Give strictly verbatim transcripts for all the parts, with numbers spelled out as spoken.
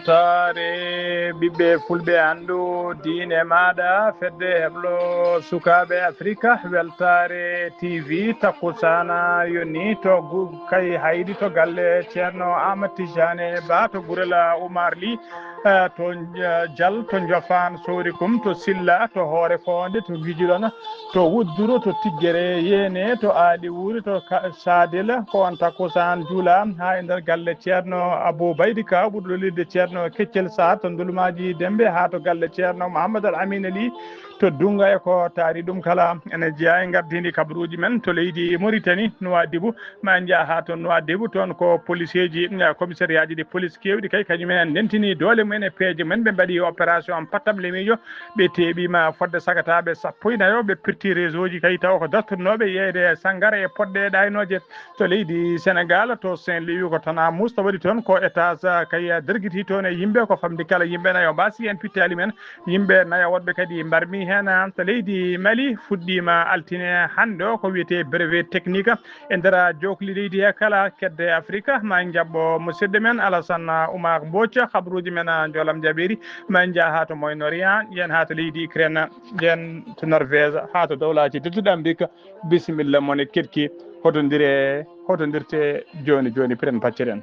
Weltaare ɓiɓɓe fulɓe, anndu diine maaɗa, fedde heblo sukaaɓe Afrika. Weltaare T V, takkusaana yoni to gu- kay haydi to galle Ceerno Ahmad Tijane Ba to Gurel Oumar Ly, eh, to, eh, Jal, to Njofaan Soorikum, to Silla, to Hoore Foonde, to Ngijilona, to Wudduru, to Tiggere Yeene, to Aali Wuuri, to Ka- Saadila. Ko on takkusaan juula haa e nder galle Ceerno Abou Baydi Ka, ɓurɗo lolirde Ceerno Keccel Saar, to Ndulmaaji Dembe, haa to galle Ceerno Mouhamadou Al Amine Ly, to Dunga e ko taari ɗum kala. Ene jeyaa e ngardiindi kabaruuji men to leydi Mauritanie, Nouadhibou. Ma en njah haa to Nouadhibou, toon ko policeeji, eh, commissariatji de police keewɗi kay, kañum en ndentini doole mumen e peeje mumen. Ɓe mbaɗi opération pattam lemiijo, ɓe teeɓiima fodde sagataaɓe sappo e nayo, ɓe pirti réseauji kay, tawa ko dartotnooɓe yeeyde sanngara e poɗɗe ɗaaynooje to leydi Sénégal, to Saint-Louis, ko Tana Moussa waɗi toon, ko étage kay dergiti toon e yimɓe, ko famɗi kala yimɓe nayo. Mbasi en pittaali men, yimɓe nayo woɗɓe kadi mbarmi heen. To leydi Mali fuɗɗiima altine hannde o, ko wiyetee brevet technique e nder jookli leydi he kala kedde Afrika. Ma en njaɓɓo musidɗo men Alassane Oumar Mbodj, kabaruuji men Njoolam Jabeeri. Ma en njah haa to Moyen-Orient, yen haa to leydi Ukraine, yen to Norvège, haa to dowlaaji tedduɗi Amrik. Bisimilla mon e keɗki, hotondiree, hotondirtee jooni jooni, piren pacciren.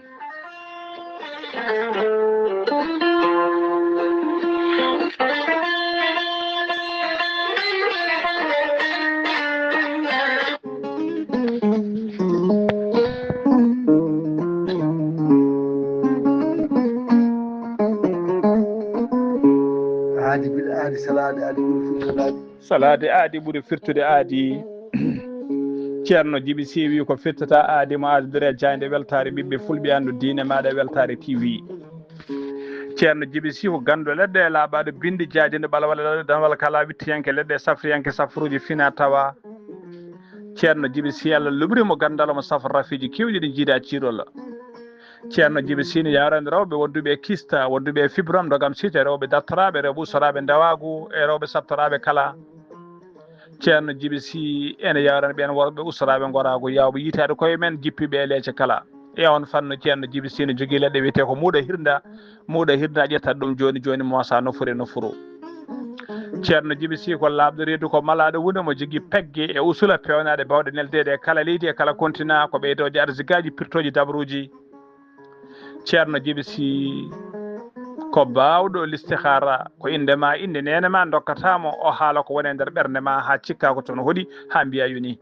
Aadi bil aadi, salaade aadi ɓuri firtude aadi. Salaade aadi ɓuri firtude aadi. Ceerno Jibi Sy wi ko firtata aadi mo aadodire jaaynde weltaare ɓiɓɓe fulɓe, anndu diine maaɗa weltaare T V. Ceerno Jibi Sy ko ganndo leɗɗe e laaɓaaɗo binndi jaajinde ɓalwale leɗɗe danwal kala wittiyanke leɗɗe safriyanke safruuji fina tawa. Ceerno Jibi Sy Allah luɓri mo ganndal mo safra rafiiji keewɗi ɗi jiida ciirol. Ceerno Jibi Sy ne yaarani rewɓe wonduɓe e kista, wonduɓe e fibrom, ndogam site, rewɓe dartoraaɓe, rewɓe ustoraaɓe ndewaagu e rewɓe sattoraaɓe kala. Ceerno Jibi Sy ene yaarani ɓeen worɓe ustoraaɓe ngoraagu, yaawɓe yiytaade koye men, jippiiɓe e leece kala. E oon fannu, Ceerno Jibi Sy ne jogii leɗɗe wiyetee ko muuɗa hirnda. Muuɗa hirnda ƴettat ɗum jooni jooni, moosa nofuru e nofuru. Ceerno Jibi Sy ko laaɓɗo reedu, ko malaaɗo wune mo jogii pegge e usula peewnaaɗe baawɗe neldeede e kala leydi e kala kontina, ko ɓeydooje arsigaaji, pirtooji dabruuji. Ceerno Jibi Sy ko baawɗo listihaara, ko innde ma, innde neene ma ndokkata mo, o haala ko woni e nder ɓernde ma haa cikkaa ko toon hoɗi, haa mbiyaa yoni.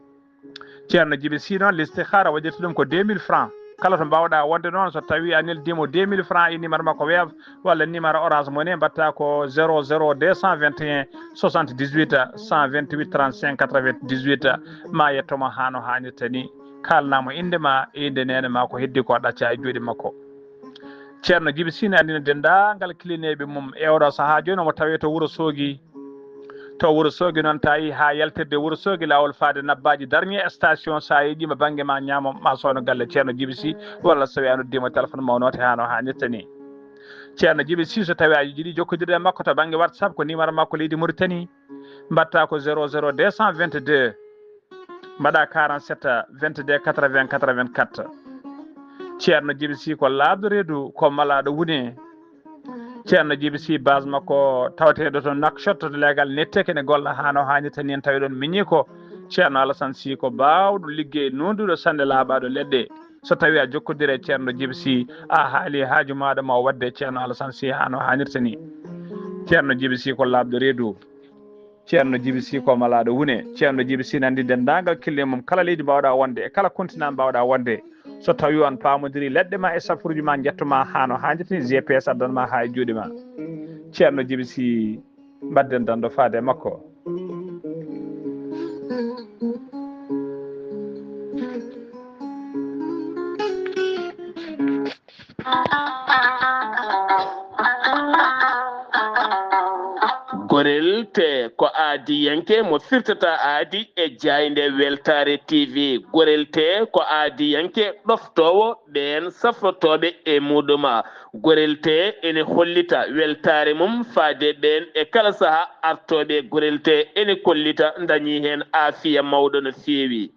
Ceerno Jibi Sy noon, listihaara waɗirta ɗum ko deux mille francs. Kala to mbaawɗaa wonde noon, so tawii a neldiima deux mille francs e numéro makko Wave walla numéro Orange Money, mbaɗta ko zéro zéro deux cent vingt et un soixante-dix-huit cent vingt-huit trente-cinq quatre-vingt-dix-huit, ma yetto mo haa no haanirta ni. Kaalnaa mo innde ma e innde neene ma, ko heddi ko ɗacca e juuɗe makko. Ceerno Jibi Sy ne anndina denndaangal kilineeɓe mum e oɗo sahaa jooni, omo tawee to Wuro Soogi. To Wuro Soogi noon, tawi haa yaltirde Wuro Soogi, laawol faade Nabbaaji, dernier station, so a yeeƴiima bannge ma ñaamo, ma soono galle Ceerno Jibi Sy, walla so a noddiima téléphone ma o noote haa no haanirta ni. Ceerno Jibi Sy, so tawi a yiɗi jokkondirde e makko to bannge WhatsApp, ko numéro makko leydi Mauritanie, mbaɗta ko zéro zéro deux cent vingt-deux, mbaɗa quarante-sept vingt-deux quatre-vingts quatre-vingt-quatre. Ceerno Jibi Sy ko laaɓɗo reedu, ko malaaɗo wune. Ceerno Jibi Sy, base makko tawateeɗo to Nouakchott, to leegal Netteke, ne golla haa no haanirta ni, en tawi ɗoon miñi ko Ceerno Alassane Sy, ko baawɗo liggey, nuunduɗo sanne, laaɓaaɗo leɗɗe. So tawii a jokkondirii e Ceerno Jibi Sy, a haali haaju maaɗa, ma o waɗde Ceerno Alassane Sy haa no haanirta ni. Ceerno Jibi Sy ko laaɓɗo reedu. Ceerno Jibi Sy ko malaaɗo wune. Ceerno Jibi Sy nanndi denndaangal kille mum, kala leydi mbaawɗaa wonde, e kala continent mbaawɗaa wonde. So tawii on paamondirii leɗɗe ma e safuruuji ma, njetto ma haa no haanirta ni, G P S addan ma haa e juuɗe ma. Ceerno Jibi Sy, mbaɗden danndo faade e makko. Gorel tee ko aadiyanke mo firtata aadi e jaaynde Weltaare T V. Gorel tee ko aadiyanke ɗoftoowo ɓeen safrotooɓe e muɗum. Gorel tee ene hollita weltaare mum faade ɓeen e kala sahaa artooɓe. Gorel tee ene kollita ndañii heen aafiya mawɗo no feewi.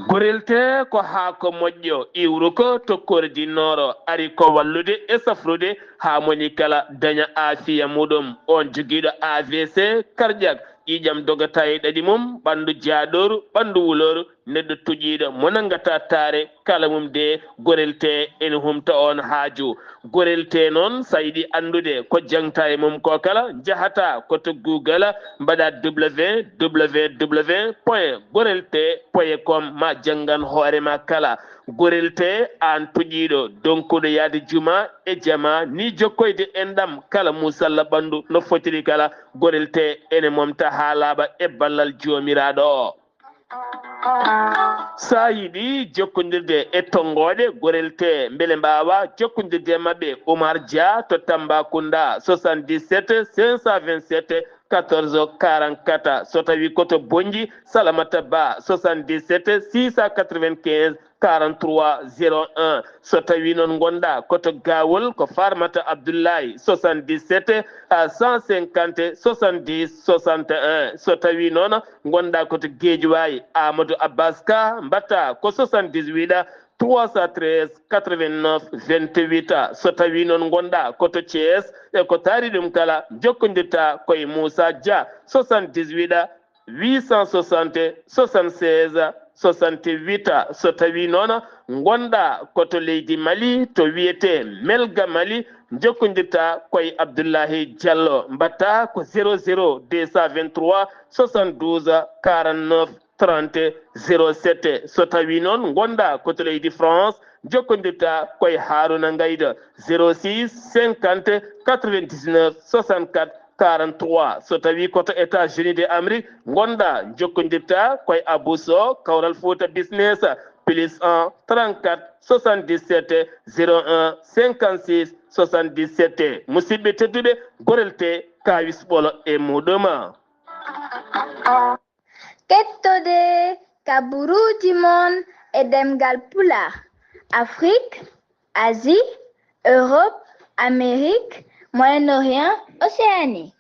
Gorel tee ko haako moƴƴo, iwruko to kordi nooro, ari ko wallude e safrude haa moni kala daña aafiya muɗum. Oon jogiiɗo A V C, karƴak, ƴiiƴam dogata e ɗaɗi mum, ɓanndu jaaɗooru, ɓanndu wulooru, neɗɗo tuƴiiɗo mo nanngata taare, kala mum de gorel tee ene humta oon haaju. Gorel tee noon, so a yiɗi anndude ko jaŋta e mum ko kala, njahata ko to Google, mbaɗa W W W point gorel tee point com, ma janngan hoore ma kala. Gorel tee, aan tuƴiiɗo, donkuɗo yahde juma e jama, ni jokkoyde enɗam kala muusalla ɓanndu no fotiri kala, gorel tee ene momta haa laaɓa e ballal Joomiraaɗo o. So a yiɗi jokkondirde e tonngooɗe gorel tee, mbele mbaawa jokkondirde e maɓɓe, Oumar Dia to Tambacounda, soixante-dix-sept cinq cent vingt-sept quatorze quarante-quatre. So tawii ko to Bonnji, Salamata Ba, soixante-dix-sept six cent quatre-vingt-quinze quarante-trois zéro un. So tawii noon ngonɗaa ko to Gawol, ko Farmata Abdoulaye, soixante-dix-sept à cent cinquante soixante-dix soixante et un. So tawii noon ngonɗaa ko to Guédiawaye, Amadou Abbas Ka, mbaɗta ko soixante-dix-huit trois cent treize quatre-vingt-neuf vingt-huit. So tawii noon ngonɗaa ko to Thiès, e ko taari ɗum kala, jokkondirta ko e Moussa Dia, soixante-dix-huit huit cent soixante soixante-seize soixante-huit. So tawii noon ngonɗaa ko to leydi Mali, to wiyetee Melga Mali, jokkondirta ko e Abdoulahi Diallo, mbaɗta ko zéro zéro deux cent vingt-trois soixante-douze quarante-neuf trente zéro sept. So tawii noon ngonɗaa ko to leydi France, jokkondirta ko e Harouna Ngaïda, zéro six cinquante quatre-vingt-dix-neuf soixante-quatre quarante-trois. So tawii ko to États-Unis de Amérique ngonɗaa, jokkondirta ko e Abou Sow, Kawral Fouta Business, plus un trente-quatre soixante-dix-sept zéro un cinquante-six soixante-dix-sept. Musidɓe tedduɓe, gorel tee, kaawis ɓolo e muɗum. Kettode kaburuuji mon e ɗemngal Pulaar, Afrik, Asie, Europe, Amérique, Moyen-Orient, Océanie.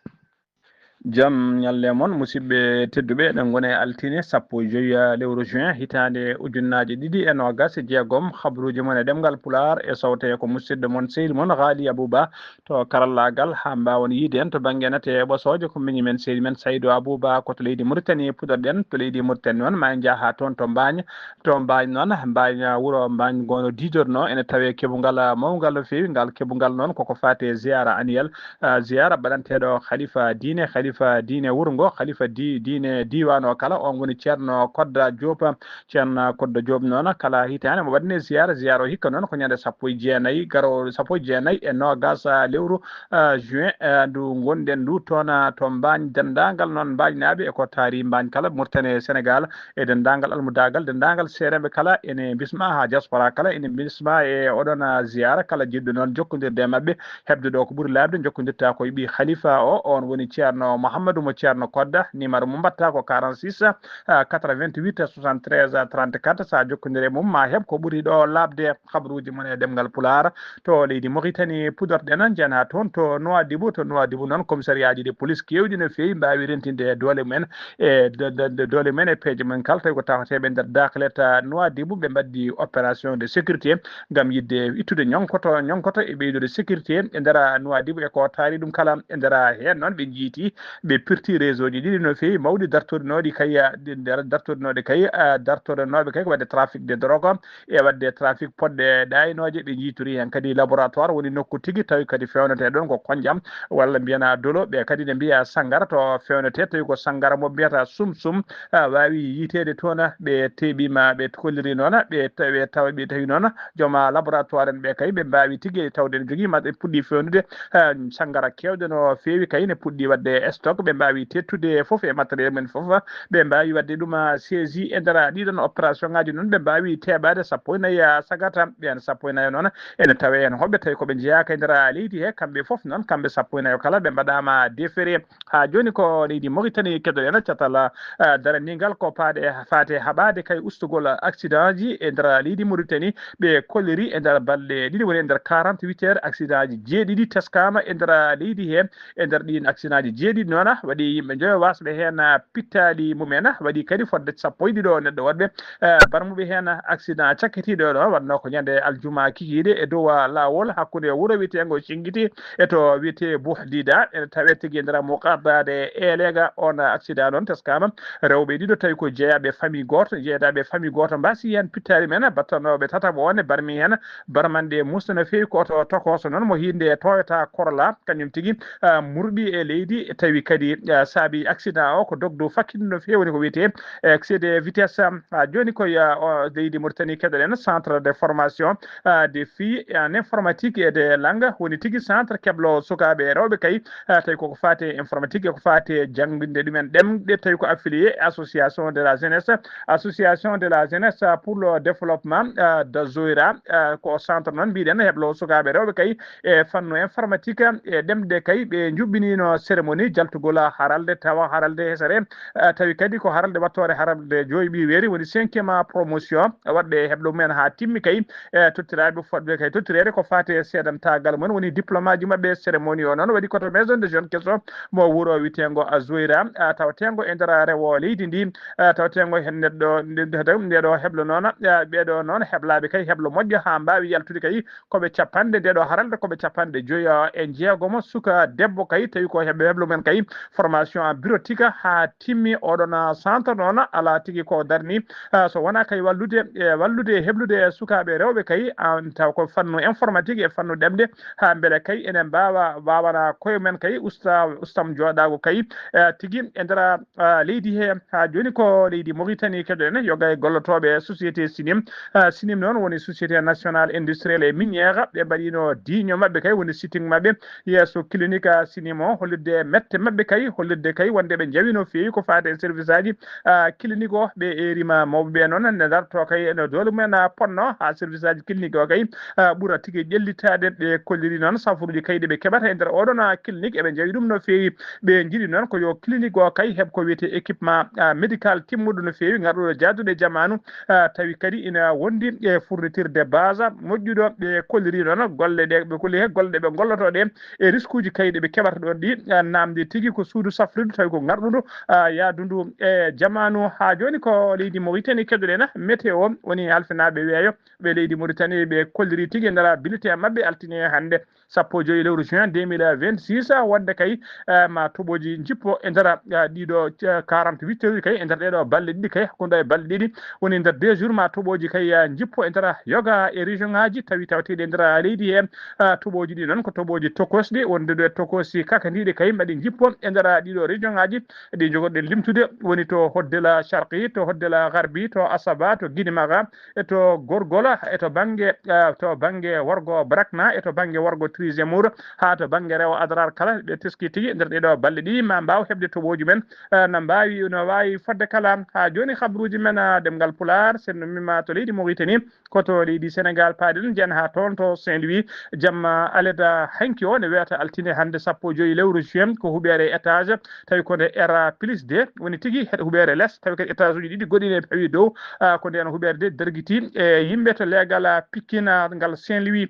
Jam ñalle mon, musidɓe tedduɓe. Eɗen ngoni e altine sappo e joyi lewru juin, hitaande ujunnaaje ɗiɗi e noogas e jeegom. Habruuji mon e ɗemngal Pulaar e sowte ko musidɗo mon, sehil mon Haali Abuba to karallaagal, haa mbaawon yiide en to bannge nate ɓosooje. Ko miñi men, sehil men Saydu Abuba, ko to leydi Muritani puɗorɗen. To leydi Muritani noon, ma en njah haa toon to Mbaañ. To Mbaañ noon, Mbaañ wuro Mbaañ ngono diidorno, ene tawe keɓungal mawngal no feewi. Ngal keɓungal noon koko faati e ziyaara annuel, ah, ziyaara baɗanteeɗo khalifa diine, khalifa diine wuro ngo, khalifa di-, diine diiwaan o kala. On woni Ceerno Kodda Diop. Ceerno Kodda Diop noon, kala hitaande mo waɗne ziyaara. Ziyaara o hikka noon ko ñande sappo e jeenayi, garoowo sappo e jeenayi e noogas lewru, ah, juin, ah, ndu ngonɗen ndu toon, ah, to Mbaañ. Denndaangal noon Mbaañnaaɓe e ko taari Mbaañ kala, Mauritanie e Sénégal, e denndaangal almudaagal, denndaangal seerenɓe kala ene bisma, haa diaspora kala ene bisma e oɗon, ah, ziyaara. Kala jiɗɗo noon jokkondirde e maɓɓe, heɓde ɗo ko ɓuri laaɓde, jokkondirta ko e ɓii khalifa o, on woni Ceerno Mouhamadou mo Ceerno Kodda. Numéro mo mbaɗta ko quarante-six, ah, quatre-vingt-huit soixante-treize trente-quatre. Sa jokkondiri e mum, ma heɓ ko ɓuri ɗo laaɓde. Habruuji mon e ɗemngal Pulaar to leydi Mauritanie puɗorɗen, njahen haa toon to Nouadhibou. To Nouadhibou noon, commissariat ji de police keewɗi no feewi mbaawi rentinde e doole mumen, e do-, do-, do-, doole mumen e peeje mumen kala, tawi ko tawateeɓe nder daaklet Nouadhibou. Ɓe mbaɗdi opération de sécurité ngam yiɗde ittude ñoŋkoto, ñoŋkoto e ɓeydude sécurité e nder Nouadhibou e ko taari ɗum kala. E nder heen noon, ɓe njiiti, ɓe pirti réseau ji ɗiɗi no feewi, mawɗi dartorinooɗi kay, nder dartorinooɗi kay, ah, dartorinooɓe kay ko waɗde trafic de drogue e waɗde trafic poɗɗe ɗaaynooje. Ɓe njiitori heen kadi laboratoire woni nokku tigi tawi kadi feewnetee ɗoon ko konjam walla mbiyana dolo. Ɓe kadi ne mbiya sanngara to feewnetee, tawi ko sanngara mo mbiyata sum sum, ah, waawi yiiteede toon. Ɓe teeɓiima, ɓe kolliri noon, ɓe tawi, tawi, ɓe tawi noon jooma laboratoire en ɓe kay, ɓe mbaawi tigi tawde ne jogii ma, ɓe puɗɗi feewnude, ah, sanngara keewɗe no feewi kay, ne puɗɗi waɗde stock, ɓe mbaawi teettude fof e matériel men fof, ɓe mbaawi waɗde ɗum, ah, saisi e nder ɗiɗon opération ngaji noon, ɓe mbaawi teeɓaade sappo e nayi, ah, sagata, ɓeen sappo e nayi noon ene tawe heen hoɓɓe tawi ko ɓe njeyaaka e nder leydi he, kamɓe fof noon, kamɓe sappo e nayo kala ɓe mbaɗaama déféré. Haa jooni ko leydi Mauritanie keɗoɗen catal, ah, daraniingal ko paade, faate haɓaade kay ustugol accident ji e nder leydi Mauritanie, ɓe kolliri e nder balɗe ɗiɗi, woni e nder quarante-huit heures, accident ji jeeɗiɗi teskaama e nder leydi he. E nder ɗiin accident ji jeeɗiɗi noon, waɗi yimɓe njoyo wasɓe heen, ah, pittaali mumen, waɗi kadi fodde sappo e ɗiɗo neɗɗo waɗɓe, eh, barmuɓe heen accident cakkitiiɗo ɗo, waɗno ko ñande aljuma kikiiɗe e dow, ah, laawol hakkunde wuro wiyeteengo Singiti e to wiyetee Buhdida, ene tawee tigi e nder muqaddade Elega. On accident noon teskaama rewɓe ɗiɗo tawi ko jeeyaaɓe famille gooto, jeeyaaɓe famille gooto mbasi heen pittaali men, battanooɓe tataɓo on e barmi heen, barmanɗe muusde no feewi ko oto tokooso noon mo hiinde Toyota Corolla, kañum tigi, ah, murɗi e leydi, tawi kadi, ah, saabi accident o ko dogdu fakkinde no feewi, woni ko wiyetee excès de vitesse. Ah, jooni ko, ah, o leydi Mauritanie keɗoɗen, centre de formation, ah, des filles en informatique et des langues, woni tigi centre kebloowo sukaaɓe e rewɓe kay, ah, tawi koko faati e informatique e ko faati e jannginde ɗumen ɗemɗe, tawi ko affilié association de la jeunesse, association de la jeunesse pour le développement, ah, de Zoira, ah, ko centre noon mbiɗen hebloowo sukaaɓe rewɓe kay e fannu informatique e ɗemɗe kay. Ɓe njuɓɓiniino cérémonie jaltugol haralde, tawa haralde hesere, eh, tawi kadi ko haralde wattoore haralde joyi ɓi weeri, woni cinquième promotion waɗɓe e heblo mumen haa timmi kay, eh, tottiraaɓe fodɓe kay tottireede ko faati e seedantaagal mumen, woni diplôme aji maɓɓe. Cérémonie o noon waɗi ko to maison de jeune keso mo wuro wiyeteengo Azoira, ah, tawateengo e nder rewo leydi ndi, ah, tawateengo heen neɗɗo, nde, nde, nde ɗo heblo noon, ah, ɓeeɗo noon heblaaɓe kay heblo moƴƴo haa mbaawi yaltude kay koɓe capanɗe, nde ɗo haralde koɓe capanɗe joyo e jeegomo suka debbo kay, tawi ko heɓɓe heblo men kay formation en bureautique haa timmi. Oɗon, ah, centre noon alaa tigi ko darni, ah, so wonaa kay wallude, e wallude e heblude e sukaaɓe rewɓe kay, ah, taw ko fannu informatique e fannu ɗemɗe, haa mbele kay enen mbaawa, waawana koye men kay usta, ustam jooɗaago kay, eh, tigi e nder, ah, leydi he. Haa jooni ko leydi Mauritanie keɗoɗen, yoga e gollotooɓe société Sinim. Ah, Sinim noon woni société nationale industrielle et minière. Ɓe mbaɗino diiño maɓɓe kay, woni sitting maɓɓe yeeso clinique, ah, Sinim o, hollirde mette maɓɓe kay, hollirde kay wonde ɓe njawi no feewi ko faati e service aji, ah, clinique o. Ɓe eerima mawɓe ɓe noon nde darto kay ene doole mumen, ah, ponno haa service aji clinique o kay, ah, ɓura tigi ƴellitaade. Ɓe kolliri noon safuruuji kay ɗi ɓe keɓata e nder oɗon, ah, clinique, eɓe njawi ɗum no feewi. Ɓe njiɗi noon ko yo clinique o kay heɓ ko wiyetee équipement, ah, médical timmuɗo no feewi, ngarɗuɗo jaaduɗo e jamaanu, ah, tawi kadi ina wondi e fourniture de base moƴƴuɗo. Ɓe kolliri noon golle ɗe, ɓe kolli he golle ɗe ɓe ngollotoo ɗe e risque uji kay ɗi ɓe keɓata ɗoon ɗi, ah, namdi tigi ko suudu safrirdu tawi ko ngarɗudu, ah, yaadundu e jamaanu. Haa jooni ko leydi Mauritanie keɗoɗen, météo woni halfinaaɓe weeyo ɓe leydi Mauritanie, ɓe kolliri tigi e nder bulletin maɓɓe altine hannde, sappo e joyi lewru juin deux mille vingt-six, wonde kay, eh, ma toɓoji njippo e nder, eh, ɗiɗo, eh, quarante-huit heures kay, e nder ɗeɗo balɗe ɗiɗi kay, hakkunde e balɗe ɗiɗi, woni nder deux jours ma toɓoji kay, eh, njippo e nder yoga e région ngaji tawi tawteɗi e nder leydi he. Eh, toɓoji ɗi noon ko toɓoji tokosɗi, wondude tokosi kakandiɗi kay, mbaɗi njippo e nder ɗiɗo région ngaji ɗi jogorɗen limtude, woni to Hoddela Sharqi, to Hoddela Garbi, to Asaba, to Ginimaga, e to Gorgola, e to bannge, eh, to bannge worgo Brakna, e to bannge worgo Trizemour, haa to bannge rewo Adrar kala, ɓe teski tigi nder ɗeɗo balɗe ɗi ma mbaaw heɓde toɓoji men, eh, no mbaawi, no waawi fodde kala. Haa jooni, habruuji men, eh, ɗemngal Pulaar, sen no mima to leydi Mauritanie, ko to leydi Sénégal paaɗen, njen haa toon to Saint-Louis. Jamma aleda hanki o ne wiyata altine hannde sappo e joyi lewru juin, ko huɓeere étage, tawi ko nde R plus deux woni tigi, heɗ huɓeere les, tawi kadi étage uji ɗiɗi goɗɗi ne pawi dow, ah, ko ndeen huɓeere de dargiti e yimɓe to leegal, ah, Pikine, ah, ngal Saint-Louis.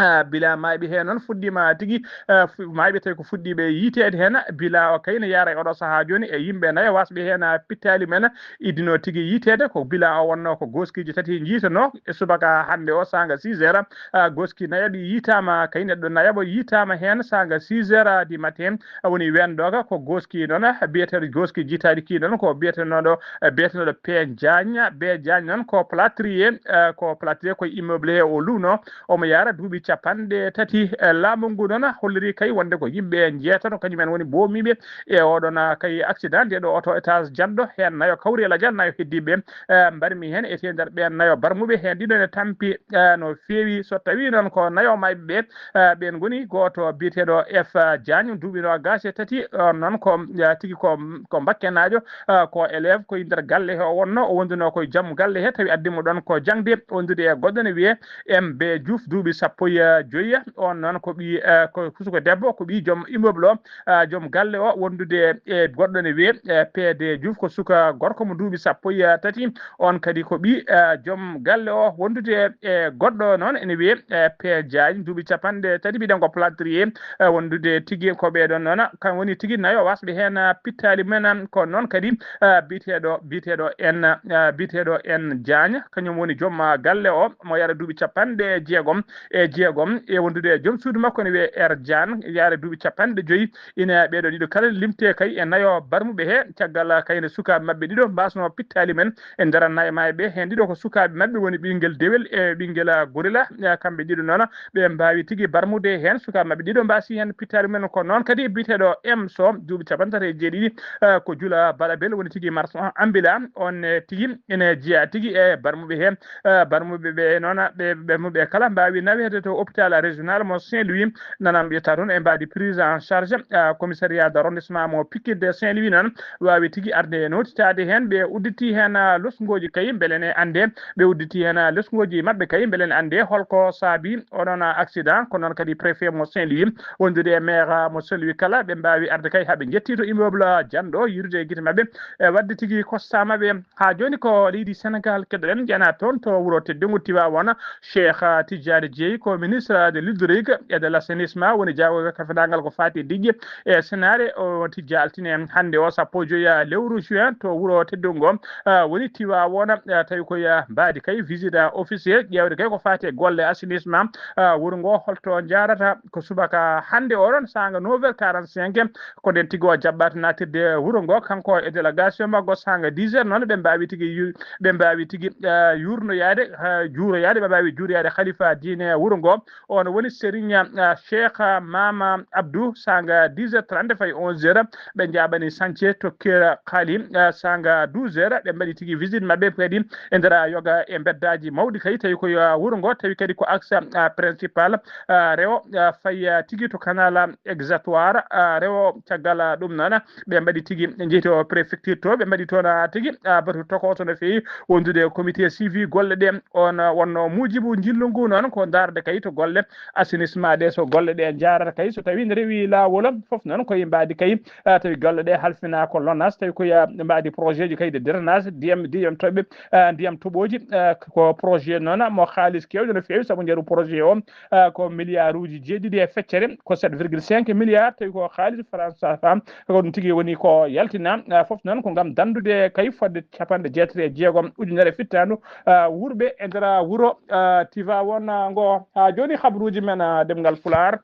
Ah, bila maayɓe heen noon fuɗɗiima tigi, ah, fu-, maayɓe tawi ko fuɗɗiiɓe yiiteede heen. Bila o kay ne yaara e oɗo sahaa jooni e yimɓe nayo wasɓe heen, ah, pittaali men iddino tigi yiiteede. Ko bila o wonno ko gooskiiji tati njiitanoo e subaka hannde o saanga six heures. Ah, gooski nayaɓi yiitaama, kay neɗɗo nayaɓo yiitaama heen saanga six heures du matin. Ah, woni weendoga ko gooski noon, ah, biyeteeɗo gooski jiitaaɗi kii noon ko biyetenooɗo, eh, biyetenooɗo P Diagne. P Diagne noon ko plâtrier, eh, ko plâtrier ko immeuble he o luuno. Omo yaara duuɓi capanɗe tati. Eh, laamu ngu noon holliri kay wonde ko yimɓe njeetato kañum en woni boomiiɓe e oɗon, ah, kay accident. Nde ɗo oto étage janɗo, heen nayo kawri e lajal, nayo heddiiɓe, eh, mbarmi heen. E nder ɓeen nayo barmuɓe, heen ɗiɗo ne tampi, eh, no feewi. So tawii noon ko nayo maayɓe ɓe, eh, ɓeen ngoni gooto biyeteeɗo F Diagne, duuɓi noogaas e tati, on noon ko, eh, tigi ko, ko Mbakkenaajo, eh, ko élève, ko e nder galle he o wonno, o wonduno ko e joom galle he, tawi addi mo ɗoon ko jaŋde, wondude e goɗɗo ne wiyee M B Diouf, duuɓi sappo e joy. On noon ko ɓii, eh, ko suka debbo, ko ɓii joom immeuble o, eh, joom galle o, wondude e goɗɗo ne wiyee, eh, P D Diouf, ko suka gorko mo duuɓi sappo e tati. On kadi ko ɓii, eh, joom galle o, wondude e goɗɗo noon ene wiyee, eh, P Diagne, duuɓi capanɗe tati, mbiɗen ko plâtrier, eh, wondude tigi ko ɓee ɗoon noon, kam woni tigi nayo wasɓe heen, eh, pittaali men, eh, ko noon kadi, eh, biyeteeɗo, biyeteeɗo en, eh, biyeteeɗo en Diagne, kañum woni joom, eh, galle o, mo yara duuɓi capanɗe jeegom e jeegom, e wondude e joom suudu makko ene wiyee R Diagne, yara duuɓi capanɗe joy. Ina ɓee ɗoo ɗiɗo kala limtee kay e nayo barmuɓe he, caggal kay nde sukaaɓe maɓɓe ɗiɗo mbaasnoo pittaali men e nder nayo maayɓe ɓe. Heen ɗiɗo ko sukaaɓe maɓɓe woni ɓiyngel dewel e ɓiyngel, ah, gorila. Eh, kamɓe ɗiɗo noon ɓe mbaawi tigi barmude heen. Sukaaɓe maɓɓe ɗiɗo mbaasi heen pittaali men. Ko noon kadi biyeteeɗo M Sow, duuɓi capanɗe tati e jeeɗiɗi, eh, ko Jula Balabel woni tigi marchand ambulant. On, eh, tigi ene jeyaa tigi e barmuɓe heen. Eh, barmuɓe ɓe noon, ɓe, ɓe, ɓe kala mbaawi naweede to hôpital régional mo Saint-Louis, nanam ƴetta toon e mbaadi prise en charge, eh, commissariat d'arrondissement mo Pikine de Saint-Louis noon waawi tigi arde e nootitaade heen. Ɓe udditi heen, eh, losngooji kay mbele ne annde, ɓe udditi heen, eh, losngooji maɓɓe kay mbele ne annde holko saabi oɗon, eh, accident. Ko noon kadi préfet mo Saint-Louis wondude e maire, eh, mo Saint-Louis kala ɓe mbaawi arde kay haa ɓe njetti to immeuble, eh, janɗo yiirude e gite maɓɓe, e waɗde tigi constat maɓɓe. Haa jooni ko leydi Senegaal keɗoɗen, ƴana toon to wuro teddungo Tiwaawoon, Cheikh Tidiane Dièye, ko ministre de l'hydraulique et de l'assainissement, woni jaagorgal ka fenaangal ko faati e diƴƴe e senaare. O tijja altine hannde o, sappo e joy lewru juin, to wuro teddungo, ah, woni Tiwaawoon, ah, tawi ko ya mbaadi kay visite officielle, ƴeewde kay ko faati e golle assainissement, ah, wuro ngo holto njaarata. Ko subaka hannde oɗon saanga neuf heures quarante-cinq, ko nden tigi o jaɓɓata naatirde wuro ngo, kanko e délégation makko. Saanga dix heures noon, ɓe mbaawi tigi yu-, ɓe mbaawi tigi, eh, yuurnoyaade, eh, juuroyaade, ɓe mbaawi juuroyaade khalifa diine wuro ngo. On woni Serigne, eh, Cheikh Mama Abdou. Saanga dix heures trente fayi onze heures, ɓe njaaɓani sance to Kera Khali. Eh, saanga douze heures, ɓe mbaɗi tigi visite maɓɓe kadi e nder yoga e mbeddaaji mawɗi kadi, tawi ko yo wuro ngo, tawi kadi ko axe, eh, principal, eh, rewo, eh, fayi, eh, tigi to canal exutoire, ah, rewo. Caggal, ah, ɗum noon, ɓe mbaɗi tigi, ɓe njehi to préfecture to, ɓe mbaɗi toon, ah, tigi, ah, batu tokooso no feewi wondude e comité suivi golle ɗe. On, ah, wonno muujibu njillu ngu noon ko ndaarde kay to golle assainissement ɗe, so golle ɗe njaarata kay, so tawi ne rewi laawol, fof noon koye mbaadi kay, ah, tawi golle ɗe halfina ko lonas, tawi koye mbaadi projet ji kay de drainage, ndiyam, ndiyam toɓɓe, ah, ndiyam toɓooji, ah, ko projet noon mo haalis keewɗo no feewi, sabu njaru projet o, ah, ko milliard uji jeeɗiɗi e feccere, ko sept virgule cinq milliard, tawi ko haalis France CFA, ko ɗum tigi woni ko yaltina. Ah, fof noon ko ngam danndude kay fodde capanɗe jeetati e jeegom ujunere fittaandu, ah, wuurɓe e nder wuro, ah, Tivaouane ngo. Haa jooni habruuji men, ah, ɗemngal Pulaar.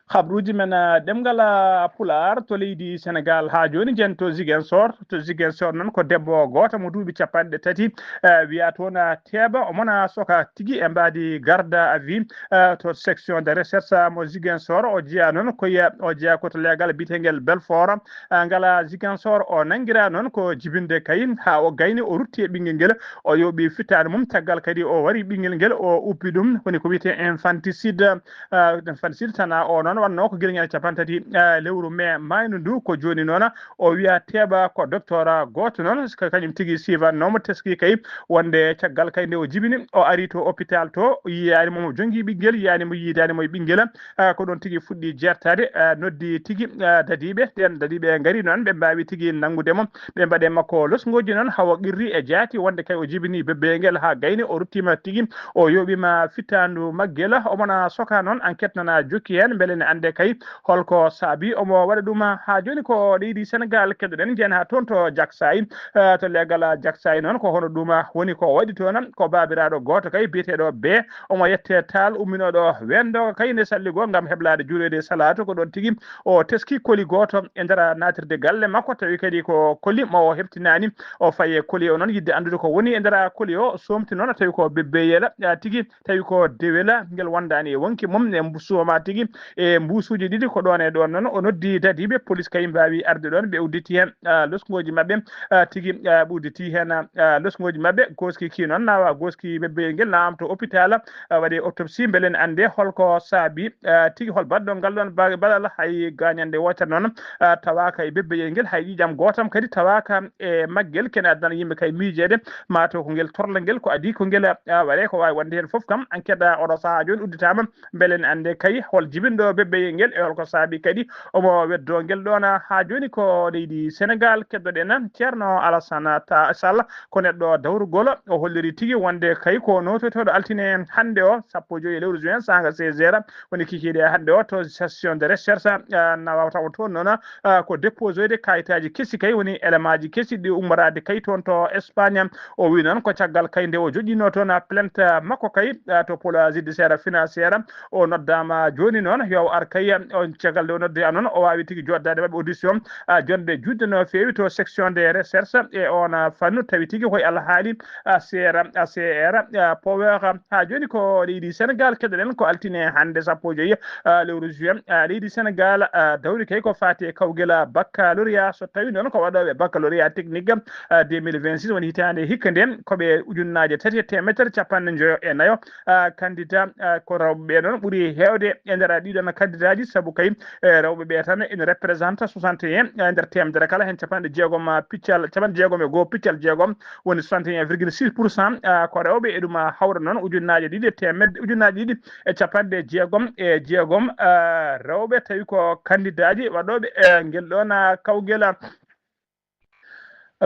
Habruuji men, ah, ɗemngal, ah, Pulaar to leydi Senegaal. Haa jooni njen to Ziguinchor. To Ziguinchor noon ko debbo gooto mo duuɓi capanɗe tati, eh, wiyaa toon, ah, Teeba. Omo na soka tigi e mbaadi garde à vue, eh, to section de recherche, ah, mo Ziguinchor. O jeyaa noon ko ye-, o jeyaa ko to leegal biyeteengel Belfort, ah, ngala Ziguinchor. O nanngiraa noon ko jibinde kay haa o gayni, o rutti e ɓinngel ngel. O yooɓi fittaandu mum, caggal kadi o wari ɓinngel ngel, o uppi ɗum, woni ko wiyetee infanticide. Ah, ɗum fansit tana o noon wannoo ko gila ñande capanɗe tati, ah, lewru mee maaynu ndu. Ko jooni noon o wiya Teeba ko docteur gooto noon, ko kañum tigi siifannooma, teski kay wonde caggal kay nde o jibini, o ari to hôpital to, yiyaani mo, mo jonngi ɓinngel, yiyaani mo, yiidaani mo e ɓinngel. Ah, ko ɗoon tigi fuɗɗi jeertaade, ah, noddi tigi, ah, dadiiɓe, nden dadiiɓe ngari noon, ɓe mbaawi tigi nanngude mo, ɓe mbaɗi e makko losngooji noon, hawa qirri e jaati wonde kay o jibini bebbe ngel haa gayni, o ruttiima tigi, o yooɓiima fittaandu maggel. Omo na soka noon, enquête nana jokki heen, mbele ne annde kay holko saabi omo waɗa ɗum. Haa jooni ko leydi Senegal keddoɗen, njeyen haa toon to Jaksaay, eh, to leegal Jaksaay noon, ko hono ɗum woni ko waɗi toon. Ko baabiraaɗo gooto kay biyeteeɗo Bee, omo yette Taal, umminooɗo Wendo kay nde salligo ngam heblaade juuloyde salaatu. Ko ɗoon tigi o teski koli gooto e nder naatirde galle makko, tawi kadi ko koli mo o heɓtinaani. O fayi e koli o noon, yiɗde anndude ko woni e nder koli o, somti noon tawi ko bebbeyel, ah, tigi, tawi ko dewel ngel wondaani e wonki mum, e mbu-, suwama tigi e mbuusuuji ɗiɗi. Ko ɗoon e ɗoon noon o noddi dadiiɓe, police kay mbaawi arde ɗoon, ɓe udditi heen, ah, losngooji maɓɓe, ah, tigi, ah, ɓe udditi heen, ah, losngooji maɓɓe, gooski ki noon, nawa gooski bebbeyel ngel, nawama to hôpital, ah, waɗe autopsie, mbele en annde holko saabi, ah, tigi, hol baɗɗo ngal ɗoon ba-, baɗal, hay gaañande wootere noon, ah, tawaaka e bebbeyel ngel, hay ƴiiƴam gootam kadi tawaaka e maggel. Kene addana yimɓe kay miijeede, maa taw ko ngel torla ngel, ko adii ko ngel, ah, waɗe, ko waawi wonde heen fof kam. Enquête, ah, oɗo sahaa jooni udditaama, mbele en annde kay hol jibinɗo bebbeyel ngel e holko saabi kadi omo weddoo ngel ɗoon. Haa jooni ko leydi Senegal keddoɗen. Ceerno Alassane Ta-, Sall ko neɗɗo dawrugol, o holliri tigi wonde kay ko noototooɗo altine hannde o, sappo e joy e lewru juin, saanga seize heures, woni kikiiɗe hannde o to station de recherche, ah, nawa tawa toon noon, ah, ko déposoyde kayitaaji kesi kay, woni élémentji kesi ɗi ummoraade kay toon to Espagne. O wi noon ko caggal kay nde o joƴƴinoo toon plainte makko kay, ah, to pôle judiciaire financière. O noddaama jooni noon yo o ar kay, on caggal nde o noddi a noon, o waawi tigi jooɗdaade maɓɓe audition, ah, jonde juutde no feewi to section de recherche e on, ah, fannu, tawi tigi koye alhaali, ah, C R, ah, C R, ah, Power. Haa jooni ko leydi Senegal keddoɗen, ko altine hannde sappo e joy, ah, lewru juin, ah, leydi Senegal, ah, dawri kay ko faati e kawgel baccalauréat. So tawi noon ko waɗooɓe baccalauréat technique, ah, deux mille vingt-six, woni hitaande hikka nden, ko ɓe ujunnaaje tati e teemedere capanɗe njoyo e nayo, ah, candidat, ah, ko rewɓe ɓe noon ɓuri heewde e nder ɗiɗon candidaaji, sabu kay, eh, rewɓe ɓe tan ene représente soixante et un, eh, nder teemedere kala, heen capanɗe jeegom, ah, piccal, capanɗe jeegom e goo piccal jeegom, woni soixante et un virgule six pour cent, ah, ko rewɓe. E ɗum, ah, hawra noon ujunnaaje ɗiɗi e teemedde, ujunnaaje ɗiɗi e capanɗe jeegom e jeegom, ah, rewɓe, tawi ko kandidaaji waɗooɓe, eh, ngel ɗoon, ah, kawgel, ah,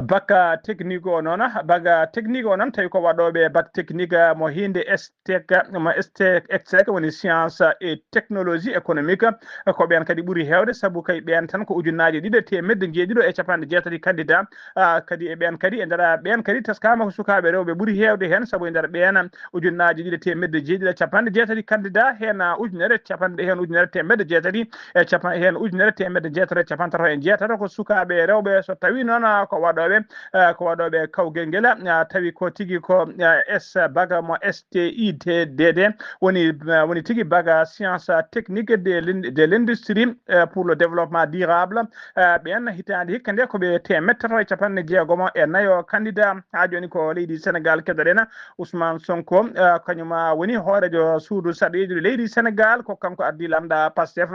bac, ah, technique o noon, bac, ah, technique o noon, tawi ko waɗooɓe bac technique, ah, mo hiinde S T E C, mo S T E C, woni science et technologie économique. Ko ɓeen kadi ɓuri heewde, sabu kay ɓeen tan ko ujunnaaje ɗiɗi e teemedde njeeɗiɗo e capanɗe jeetati candidat. Ah, kadi e ɓeen kadi, e nder ɓeen kadi teskaama ko sukaaɓe rewɓe ɓuri heewde heen, sabu e nder ɓeen ujunnaaje ɗiɗi e teemedde jeeɗiɗi e capanɗe jeetati candidat, heen, ah, ujunere capanɗe, heen ujunere teemedde jeetati e capan-, heen ujunere teemedde jeetati e capanɗe tati e jeetati ko sukaaɓe rewɓe. So tawii noon, ah, ko waɗooɓe, ah, ko waɗooɓe kawgel ngel, ah, tawi ko tigi ko, ah, S, bac mo S T I D D woni, ah, woni tigi bac science technique de l'in-, de l'industrie, ah, pour le développement durable. Ah, ɓeen hitaande hikka nde ko ɓe teemedde tato e capanɗe jeegom e nayo candidat. Haa jooni ko leydi Senegal keddoɗen. Ousmane Sonko, eh, kañum, ah, woni hooreejo suudu sarɗiijo leydi Senegal, ko kanko ardii lamɗa Pastef.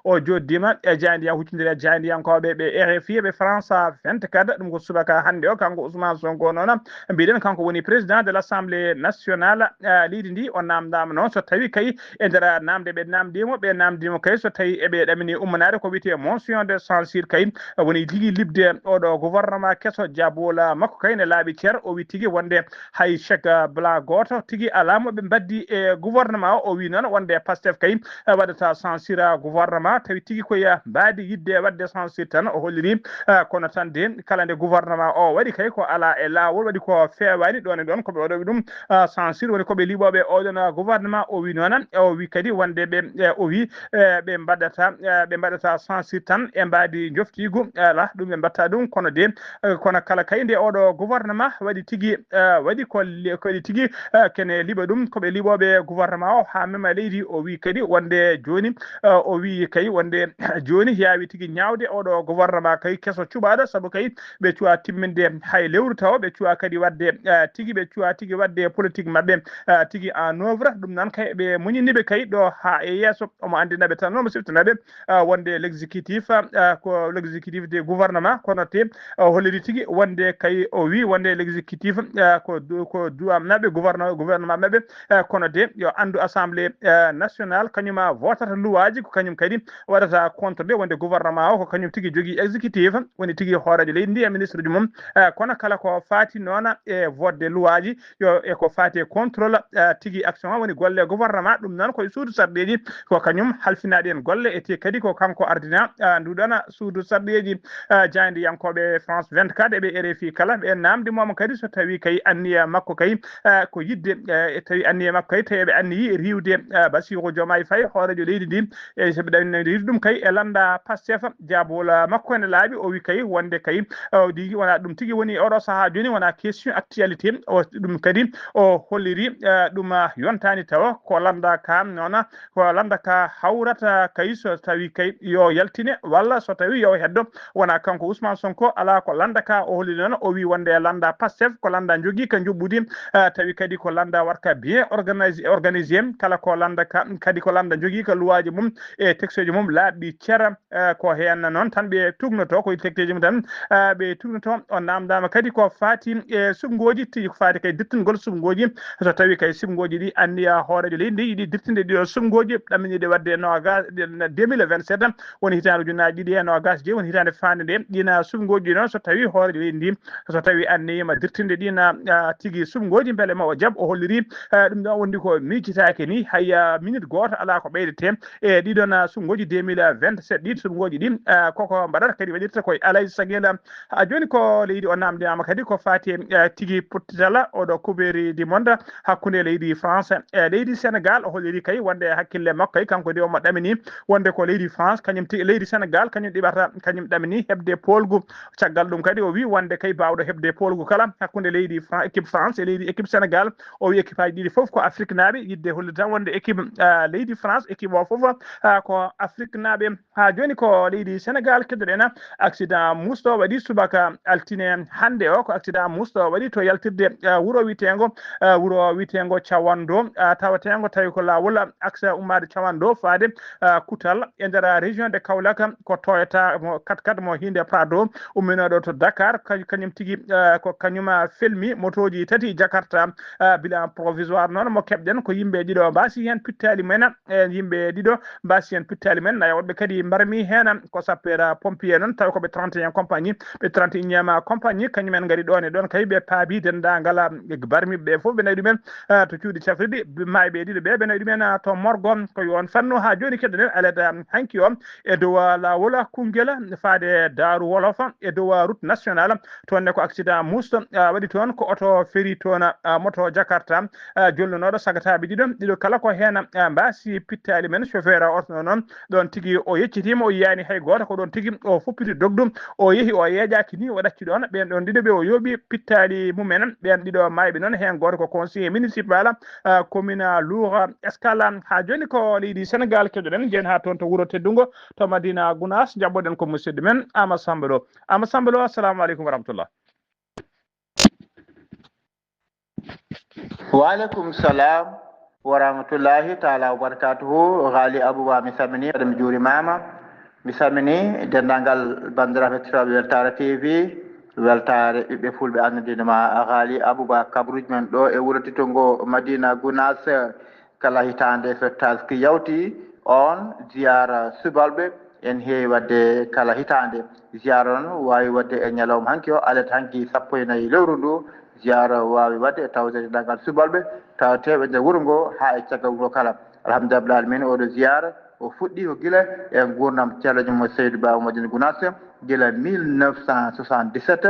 O jooɗdiima e jaayndiyan-, huccondire e jaayndiyankooɓe ɓe R F I e ɓe France vingt-quatre. Ɗum ko subaka hannde o, kanko Ousmane Sonko noon, mbiɗen kanko woni président de l'Assemblée nationale, ah, leydi ndi. O naamndaama noon so tawi kay e nder naamnde ɓe naamndiimo, ɓe naamndiimo kay so tawi eɓe ɗamini ummanaade ko wiyetee motion de censure kay, woni tigi liɓde oɗo gouvernement keso, jaabuwol makko kay ne laaɓi cer. O wi tigi wonde hay chèque blanc gooto tigi alaa mo ɓe mbaddi e gouvernement o. O wi noon wonde Pastef kay, eh, waɗata censure gouvernement, tawi tigi ko ya mbaadi yiɗde waɗde censure tan. O holliri, eh, kono tan de kala nde gouvernement o waɗi kay ko alaa e laawol, waɗi ko feewaani ɗoon e ɗoon, ko ɓe waɗooɓe ɗum, eh, censure, woni ko ɓe liɓooɓe oɗon, eh, gouvernement. O wi noon, o wi kadi wonde ɓe, eh, o wi, eh, ɓe mbaɗata, eh, ɓe mbaɗata censure tan e mbaadi njoftiigu, eh, alaa ɗum ɓe mbaɗta ɗum, kono de, eh, kono kala kay nde oɗo gouvernement waɗi tigi, eh, waɗi ko le-, ko waɗi tigi, eh, kene liɓa ɗum, ko ɓe liɓooɓe gouvernement o haa mema leydi. O wi kadi wonde jooni, eh, o wi kay wonde jooni yaawi tigi ñaawde oɗo gouvernement kay keso cuɓaaɗo, sabu kay ɓe cuwa timminde hay lewru taw, ɓe cuwa kadi waɗde, eh, tigi, ɓe cuwa tigi waɗde politique maɓɓe, eh, tigi en œuvre. Ɗum noon kay ɓe muñiniɓe kay ɗo haa e yeeso. Omo anndina ɓe tan, omo siftana ɓe, ah, wonde l'exécutif, ah, ko l'exécutif de gouvernement, kono te, ah, holliri tigi wonde kay o wi wonde l'exécutif, ah, ko du-, ko duwamnaɓe gouvernement, gouvernement maɓɓe, ah, kono de yo anndu assemblée, ah, nationale kañum, ah, votata luwaaji, ko kañum kadi waɗata contre de wonde gouvernement o ko kañum tigi jogii exécutif, woni tigi hooreejo leydi ndi e ministre mum, eh, kono kala ko faati noona e fodde luwaaji, yo e ko faati e contrôle, eh, tigi action, woni golle gouvernement, ɗum noon koye suudu sarɗeeji, ko kañum halfinaaɗi en golle, e te kadi ko kanko ardina, eh, nduɗon suudu sarɗeeji, eh, jaayndiyankooɓe France vingt-quatre, e ɓe R F I kala, ɓe naamndi mooma kadi so tawi kay anniya makko kay, eh, ko yiɗde, eh, tawi anniya makko kay, tawi ɓe anniyi riiwde, eh, Bassirou Diomaye Faye, hooreejo leydi ndi, e so ɓe ɗawnino riiwde ɗum kay e lannda Pastef, jaabuwol makko ene laaɓi, o wi kay wonde kay, o wi wona ɗum tigi woni oɗo sahaa jooni, wona question actualité, o ɗum kadi o holliri, eh, ɗum, ah, yontaani tawa ko lannda ka noona, ko lannda ka hawrata kay so tawi kay yo yaltine walla so tawi yo heddo, wona kanko Ousmane Sonko, alaa ko lannda ka o holliri noon, o wi wonde lannda Pastef ko lannda jogii ka njuɓɓudi, eh, tawi kadi ko lannda warka bien organisé, organisé, kala ko lannda ka, kadi ko lannda jogii ka luwaaji mum e texteji mum laaɓi cera, eh, ko heen noon tan ɓe tugnoto, ko e texteji mum tan, eh, ɓe tugnoto. O naamndaama kadi ko faati e subngooji, tigi ko faati kay dirtingol subngooji, so tawi kay subngooji ɗi anniya hooreejo leydi ndi yiɗi dirtinde ɗiɗo subngooji, ɗamminiiɗe waɗde e noogas, deux mille vingt-sept, woni hitaande ujunnaaji ɗiɗi e noogas jeyi, woni hitaande faande nde, ɗiina subngooji ɗi noon so tawi hooreejo leydi ndi, so tawi anniyima dirtinde ɗiina, ah, tigi subngooji, mbele ma o jaɓ, o holliri, ah, ɗum ɗon wondi ko miijitaake ni, hay, ah, minute gooto alaa ko ɓeydetee e ɗiɗon, ah, subngooji deux mille vingt-sept ɗi, subngooji ɗi, ah, koko mbaɗata kadi waɗirta koye alay sagila. Haa jooni ko leydi o naamndiyaama kadi ko faati e, eh, tigi pottitala oɗo Coupe du Monde hakkunde leydi France e leydi Sénégal. O holliri kay wonde hakkille makko kay kanko de omo ɗamini wonde ko leydi France kañum tigi, leydi Sénégal kañum ɗiɓata, kañum ɗamini heɓde poolgu. Caggal ɗum kadi o wi wonde kay baawɗo heɓde poolgu kala hakkunde leydi Fran-, équipe France e leydi équipe Sénégal, o wi équipeaji ɗiɗi fof ko Afrique naaɓe, yiɗde hollirde tan wonde équipe, ah, leydi France, équipe o fof, ah, ko Afrique naaɓe. Haa jooni ko leydi Sénégal keddoɗen. Accident musɗo waɗi subaka altine hannde o, ko accident musɗo waɗi to yaltirde, eh, wuro witeengo, eh, wuro witeengo Cawando, eh, tawateengo tawi ko laawol axe ummaade Cawando faade, eh, Koutal e nder région de Kaolack. Ko Toyota mo quatre-quatre mo Hyundai Prado umminooɗo to Dakar, ka-, kañum tigi, eh, ko kañum, ah, felmi motooji tati Jakarta, ah, bilan provisoire noon mo keɓɗen ko yimɓe ɗiɗo mbaasi heen pittaali mumen, e yimɓe ɗiɗo mbaasi heen pittaali mumen, nayo woɗɓe kadi mbarmi heen ko sapeur pompier noon, tawi ko ɓe trente et un compagnie, ɓe trente et unième compagnie, kañum en ngari ɗoon e ɗoon kay ɓe paabi denndaangal, ah, barmiɓe ɓe fof ɓe nawi ɗumen, ah, to cuuɗi cafrirɗi, maayɓe ɗiɗo ɓe ɓe nawi ɗumen, ah, to morgo. Ko yo on fannu haa jooni keɗoɗen alede, ah, hanki o e dow, ah, laawol, ah, Koungheul faade Daaru Wolof e dow, ah, route nationale. Toon ne ko accident musɗo, ah, waɗi toon, ko oto feri toon, ah, moto Jakarta, ah, jolnonooɗo sagataaɓe ɗiɗo, ɗiɗo kala ko heen, ah, mbaasi pittaali men. Chauffeur oto noon ɗoon tigi o yeccitiima, o yiyaani hay gooto, ko ɗoon tigi o fuppiti dogdu, o yehi, o yeeƴaaki ni, o ɗacci ɗoon. Ɓeen ɗoon ɗiɗo ɓe o yooɓi pittaali mumen, ɓeen ɗiɗo maayɓe noon, heen gooto ko conseiller municipal, ah, commune Lour Escale. Haa jooni ko leydi Sénégal keɗoɗen, njeyen haa toon to wuro teddungo, to Madina Gounass, njaɓɓoɗen ko musidɗo men Ama Samba Lo. Ama Samba Lo, assalamu aleykum wa rahmatullah. Waaleykum salam wa rahmatullahi taala wa barakatuhu. Ghali Abouba, mi salmini, mi juurimaama. Mi salmini denndaangal banndiraaɓe hettirooɓe Weltaare T V, Weltaare ɓiɓɓe Fulɓe, anndude ma Ghali Abouba, kabruuji men ɗo e wuro teddungo Madina Gounass. Kala hitaande so taski yawti, on ziyaara subalɓe en heewi waɗde kala hitaande. Ziyaara noon waawi waɗde e ñalawma hanki o, alet hanki sappo e nayi lewru ndu. Ziyaara waawi waɗde e tawde denndaangal subalɓe tawateeɓe nder wuro ngo haa e caggal wuro kala. Alhamdulillahi rabbil aalamiina, oɗo ziyaara o fuɗɗi ko gila e nguurndam Ceerno mo Seydu Baaba Madina Gounass, gila mille neuf cent soixante-dix-sept,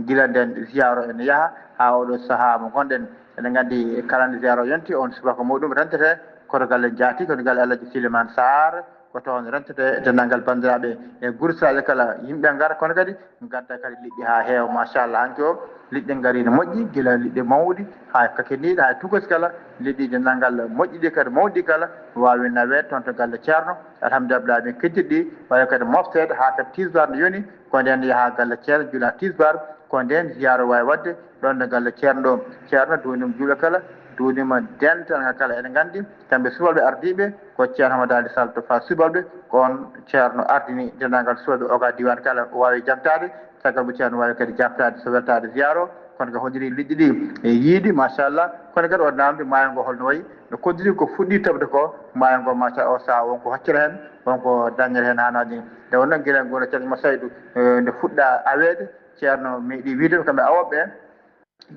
gila nden ziyaara o ene yaha haa oɗo sahaa mo ngonɗen. Eɗen nganndi kala nde ziyaara o yonti, on subaka muɗum rentete ko to galle njaati, ko to galle Alhaji Silimane Sarr, ko toon rentete denndaangal banndiraaɓe e gursaaɓe kala, yimɓe ngara, kono kadi ngadda kadi liɗɗi haa heewa, machallah. Hanki o, liɗɗi ngarii no moƴƴi, gila liɗɗi mawɗi haa kakiniiɗi, haa tukosi kala, liɗɗi denndaangal moƴƴi ɗi kadi, mawɗi kala, waawi naweede toon to galle Ceerno. Alhamdulillahi, min keddiɗi ɗi, waawi kadi mofteede haa kadi tisbaar nde yoni, ko ndeen yaha galle Ceerno, jula tisbaar, ko ndeen ziyaara waawi waɗde ɗoon ɗo galle Ceerno ɗo. Ceerno duunima juulɓe kala, duunima dental ngal kala. Eɗen nganndi kamɓe subalɓe ardiiɓe ko Ceerno Hamadaani Sall to Faas subalɓe, ko on Ceerno ardini denndaangal subalɓe oga diiwaan kala, o waawi jaɓtaade, caggal mo Ceerno waawi kadi jaɓtaade so weltaade ziyaara o. Kono ko holliri liɗɗi ɗi e yiidi, machallah. Kono kadi o naamndi maayo ngo holno wayi, no koddiri ko fuɗɗi toɓde ko, maayo ngo, machallah, o sahaa won ko hoccata heen, won ko dañata heen haanaaji. Nde wonnoo gila ngol Ceerno Saydu, eh, nde fuɗɗa aweede, Ceerno meeɗi wiide kamɓe awooɓe ɓe,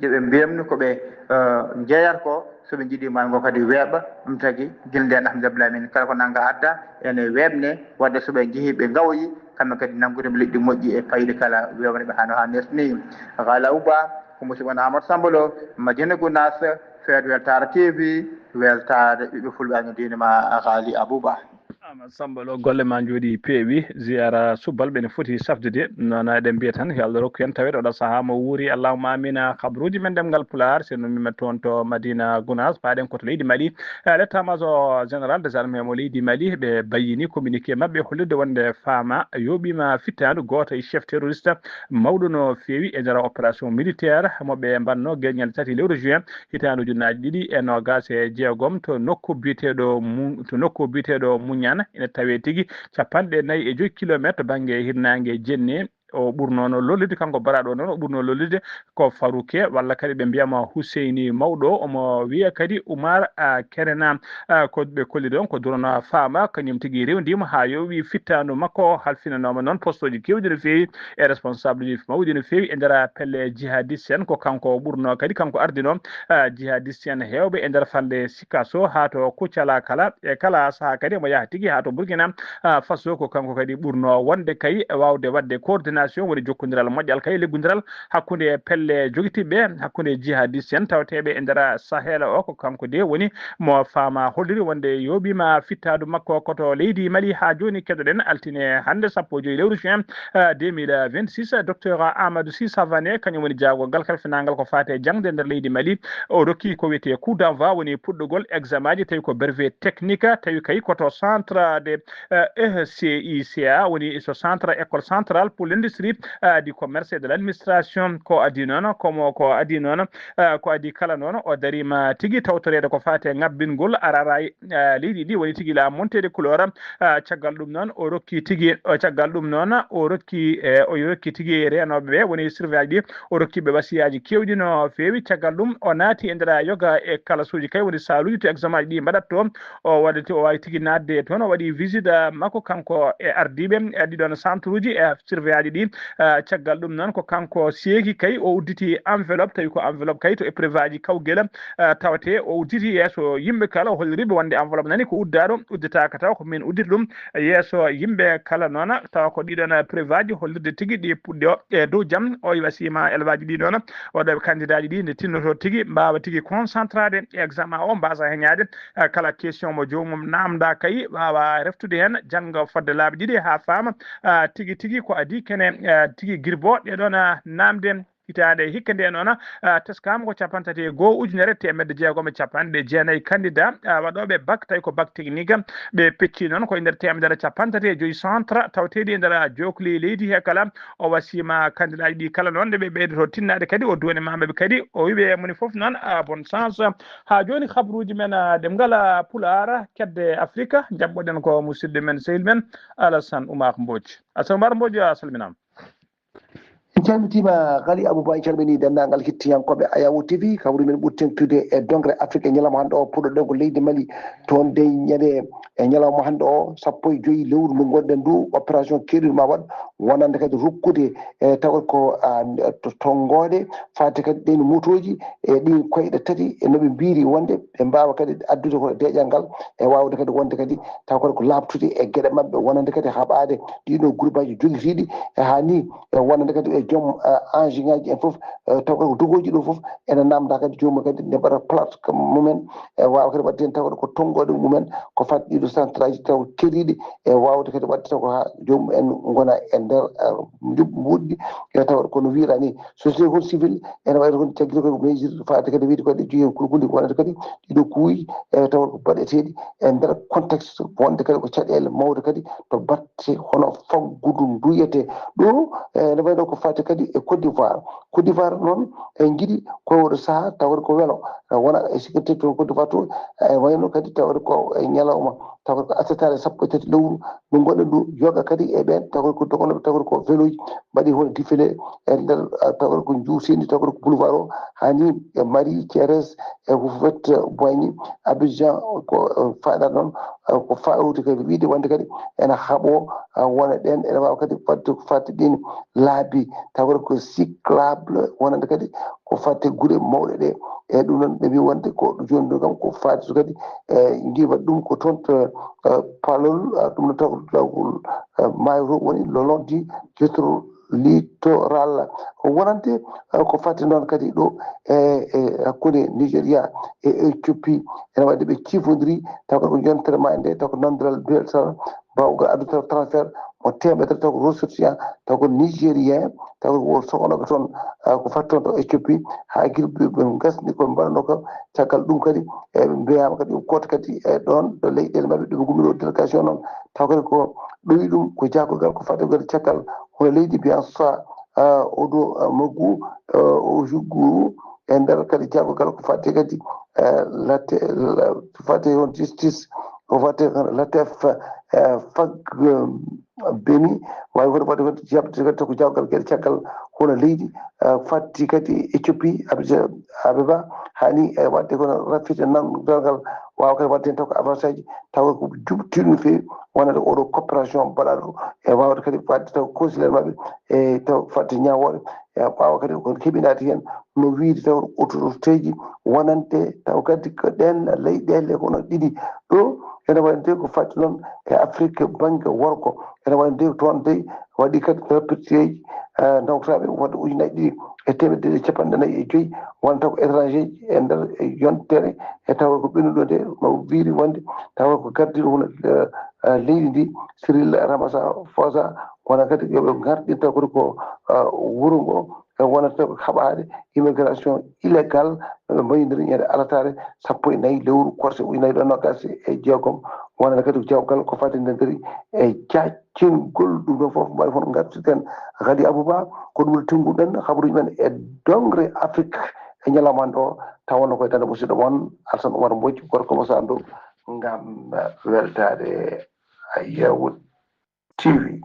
yo ɓe mbiyamnu ko ɓe, eh, njeeyata ko, so ɓe njiɗii maal ngo kadi weeɓa. Ɗum tagi gila ndeen, alhamdulillahi, min kala ko nannga adda ene weeɓne, wadde so ɓe njehii ɓe ngawoyi, kamɓe kadi nanngude ɓe liɗɗi moƴƴi e payɗi kala weeɓna ɓe hano haa nees ni. Gaali Abuba, ko musidɗo mon Amadou Samba Lo, Madina Gounass, feet weltaare T V, weltaare ɓiɓɓe fulɓe, ano diine ma Gaali Abuba. Ama Samba Lo, golle ma njooɗi peewi, ziyara subalɓe ne foti safdude, noon eɗen mbiya tan yo Allah rokku en taweede oɗo sahaa mo wuuri, allahumma amina. Habruuji men ɗemngal Pulaar, so en ummiima toon to Madina Gounass, paaɗen ko to leydi Mali. Eh, l'état-major général des armées mo leydi Mali, ɓe bayyini communiqué maɓɓe hollirde wonde Fama yooɓiima fittaandu gooto e chef terroriste mawɗo no feewi e nder opération militaire mo ɓe mbaɗno gila ñande tati lewru juin hitaande ujunnaaji ɗiɗi e noogaas e jeegom to nokku biyeteeɗo Mu-, to nokku biyeteeɗo Muñana, ina tawee tigi capanɗe nayi e joy kilomeetre bannge hirnaange Jenne. O ɓurnoono lollirde, kanko baraaɗo o noon, o ɓurnoo lollirde ko Faruke, walla kadi ɓe mbiyama Huseyni Mawɗo, omo wiya kadi Umar, a, Kerena, a, ko ɓe kolli ɗon ko drone Fama, kañum tigi rewndiima haa yooɓi fittaandu makko, halfinanooma noon postooji keewɗi no feewi e responsable uji mawɗi no feewi e nder pelle jihadiste en. Ko kanko ɓurnoo kadi, kanko ardinoo, ah, jihadiste en heewɓe e nder falnde Sikaso haa to Kucala kala, e kala sahaa kadi omo yaha tigi haa to Burkina, ah, Faso. Ko kanko kadi ɓurnoo wonde kay waawde waɗde coordination, woni jokkondiral moƴƴal kay, liggondiral hakkunde pelle jogitiiɓe, hakkunde jihadiste en tawateeɓe e nder Sahel o. Ko kanko de woni mo Fama holliri wonde yooɓiima fittaandu makko ko to leydi Mali. Haa jooni keɗoɗen altine hannde sappo e joy lewru juin, ah, deux mille vingt-six, docteur Amadou Sy Savané, kañum woni jaagorgal kalfinaangal ko faati e jaŋde nder leydi Mali. O rokki ko wiyetee coup d'envoi, woni puɗɗugol examen ji, tawi ko brevet technique, tawi kay ko to centre de, eh, E C I C A, woni so centre, école centrale pour l'industrie, eh, du commerce et de l'administration. Ko adii noon, ko mo, ko adii noon, eh, ko adii kala noon, o dariima tigi tawtoreede ko faati e ŋabbingol araraay, eh, leydi ndi, woni tigi la montée de couleur, ah, caggal ɗum noon, o rokki tigi, o, caggal ɗum noon, o rokki, eh, o rokki tigi reenooɓe ɓe, woni surveillant ji ɗi, o rokki ɓe wasiyaaji keewɗi no feewi. Caggal ɗum, o naati e nder yoga e kalasuuji kay, woni saaluuji to examen ji ɗi mbaɗat to. O waɗi, o waawi tigi naatde toon, o waɗi visite, ah, makko kanko e ardiiɓe, e ɗiɗon centre uji, e surveillant ji ɗi. Ah, caggal ɗum noon, ko kanko seeki kay, o udditi enveloppe, tawi ko enveloppe kay to épreuve aji Kawgel, ah, tawetee. O udditi yeeso yimɓe kala, o holliri ɓe wonde enveloppe nani ko uddaaɗo, udditaaka taw ko min udditi ɗum. Yeeso yimɓe kala noon, tawa ko ɗiɗon preuve aji hollirde tigi ɗi puɗɗo e dow jam, o iwa sima élève aji ɗi noon, waɗooɓe candidat ji ɗi nde tinnoto tigi, mbaawa tigi concentrade e examen o, mbaasa heñaade, ah, kala question mo joomum naamnda kay, waawa reftude heen, jannga fodde laabi ɗiɗi haa faama, ah, tigi tigi ko adii kene, ah, tigi girbo ɗe ɗoon, ah, naamde. Hitaande hikka nde noon, ah, teskaama ko capanɗe tati e go'o ujunere teemedde jeegom e capanɗe jeenayi candidat, ah, waɗooɓe bac, tawi ko bac technique. Ɓe pecci noon ko e nder teemedere capanɗe tati e joy centre tawateeɗi e nder jookli leydi he kala. O wasiyima candidat ji ɗi kala noon nde ɓe ɓeydoto tinnaade kadi, o duwaniima ɓe kadi, o wiɓe moni fof noon, ah, bonne chance. Haa jooni habruuji men, ah, ɗemngal, ah, Pulaar, kedde Afrika, njaɓɓoɗen ko musidɗo men, sehil men, Alassane Oumar Mbodj. Alassane Oumar Mbodj, a salminaama. En calmitiima Gaali Abuba, en calminii denndaangal hettiyankooɓe Ayawo T V. Kabru men ɓuri teeŋtude e dongre Afrique e ñalawma hannde o, puɗɗoɗen ko leydi Mali. Toon dey ñande e ñalawma hannde o, sappo e joy lewru ndu ngonɗen ndu, opération keeriiɗo ma waɗ, wonande kadi rokkude e tawat ko, ah, to-, tonngooɗe, faati kadi ɗeen motooji e ɗin koyɗe tati e no ɓe mbiiri wonde ɓe mbaawa kadi addude ko deeƴal ngal e waawde kadi wonde kadi taw kadi ko laaɓtude e geɗe maɓɓe, wonande kadi haɓaade ɗiɗo groupe aji jogitiiɗi e haa ni, e wonande kadi e joom, eh, engin ngaji en fof, eh, taw kadi ko dogooji ɗo fof ene naamnda kadi joomum kadi nde mbaɗa plate mumen, e waawa kadi waɗde heen taw kadi ko tonngooɗe mumen ko fat ɗiɗo centre aji taw keeriiɗi e waawde kadi waɗde taw ko haa joomum en ngona e nder, eh, njuɓɓudi moƴƴi, e taw kono wiyra ni société kon civil ene waɗi kon caggito kadi ko mesure faade kadi wiyde kadi jogi hen kulkulde ko wonande kadi ɗiɗo kuuyi, e taw ko baɗeteeɗi e nder contexte wonde kadi ko caɗeele mawɗe kadi to batte hono faggudu nduyete ɗo, e ne wayno ko fati kadi e Côte d'Ivoire. Côte d'Ivoire noon en jiɗi ko oɗo saha tawde ko welo, e wona e sécurité to Côte d'Ivoire to, e wayno kadi tawde ko e ñalawma taw ko asetare sappo e tati lewru ndu gonɗen ndu, yoga kadi e ɓeen taw ko dogonooɓe taw ko veloji mbaɗi hono défilé e nder taw ko juusendi taw ko boulevard o, hani e Marie Thérèse e Houphouët-Boigny. Abidjan ko faɗa noon ko fawti kadi wiide wonde kadi ene haɓo wona ɗen ene wawa kadi fadde ko fadde ɗin laabi taw ko cyclable wonande kadi ko fadde gure mawɗe ɗe. E ɗum noon ɓe mbi wonde ko joni ɗo kam ko fadde kadi e jiiba ɗum ko toon to palol ɗum no taw lawol maayo to woni le long du littoral wonande ko fadde noon kadi ɗo e e hakkunde Nigéria e Éthiopie ene waɗde ɓe cifodiri taw ko yontere ma nde taw ko nandiral belsal bawgal addude transfert mo temeɗere taw ko ressortissant taw ko nigérien taw ko sohloɓe toon ko fadde toon to Éthiopie ha gila ɓe gasni ko mbaɗano kam caggal ɗum kadi e ɓe mbiyama kadi gooto kadi e ɗon ɗo leyɗele maɓɓe ɗo ɓe gummi ɗo délégation noon taw kadi ko ɗowi ɗum ko jagogal ko fadde kadi caggal hono leydi mbiyan sa oɗo maggu o juggu e nder kadi jagogal ko fadde kadi latte fadde on justice o fadde latef fag beni wawi hoto fadde kadi jabde kadi ko jagogal gueɗe caggal hono leydi fatti kadi Éthiopie Abeba hani e wadde kono raffiɗe nangal wawa kadi wadde hen taw ko avantage taw ko juɓtiɗum no fewi wonande oɗo coopération mbaɗaɗo e wawde kadi wadde taw consulaire maɓɓe e taw fadde ñawoore e ɓawa kadi ko keɓinade hen no wiide taw autorité ji wonande taw kadi ko ɗen leyɗele hono ɗiɗi ɗo ene wayde ko fadde noon e Afrique banggue worgo ene wayde toon dey waɗi kadi rapporteji dawtaɓe wonde ujunnaji ɗiɗi e temedde ɗiɗi e capanɗe nayi e joyyi wonta ko étranger ji e nder yontere e tawa ko ɓennuɗo nde no wiiri wonde tawa ko gardiɗo hono leydi ndi Cyril Ramaphosa wona kadi yoɓe garɗinta kadi ko wuuro ngo e wonata ko haɓaade immigration illégale ɓe mbayidiri ñande alatare sappo e nayi lewru korse ujunnaji ɗo noggas e jeegom wonata kadi ko jawgal ko fadde ndenderi e jaccingol ɗum ɗo fof mbawi hono gartirten kadi abouba ko ɗum ɗo tennguɗen habaruji men e dongre Afrique e ñalawma ɗo tawanno koye dande musidɗo moon Alsan Oumar Mbodj gorko mo Sando ngam weltade Yawut T V.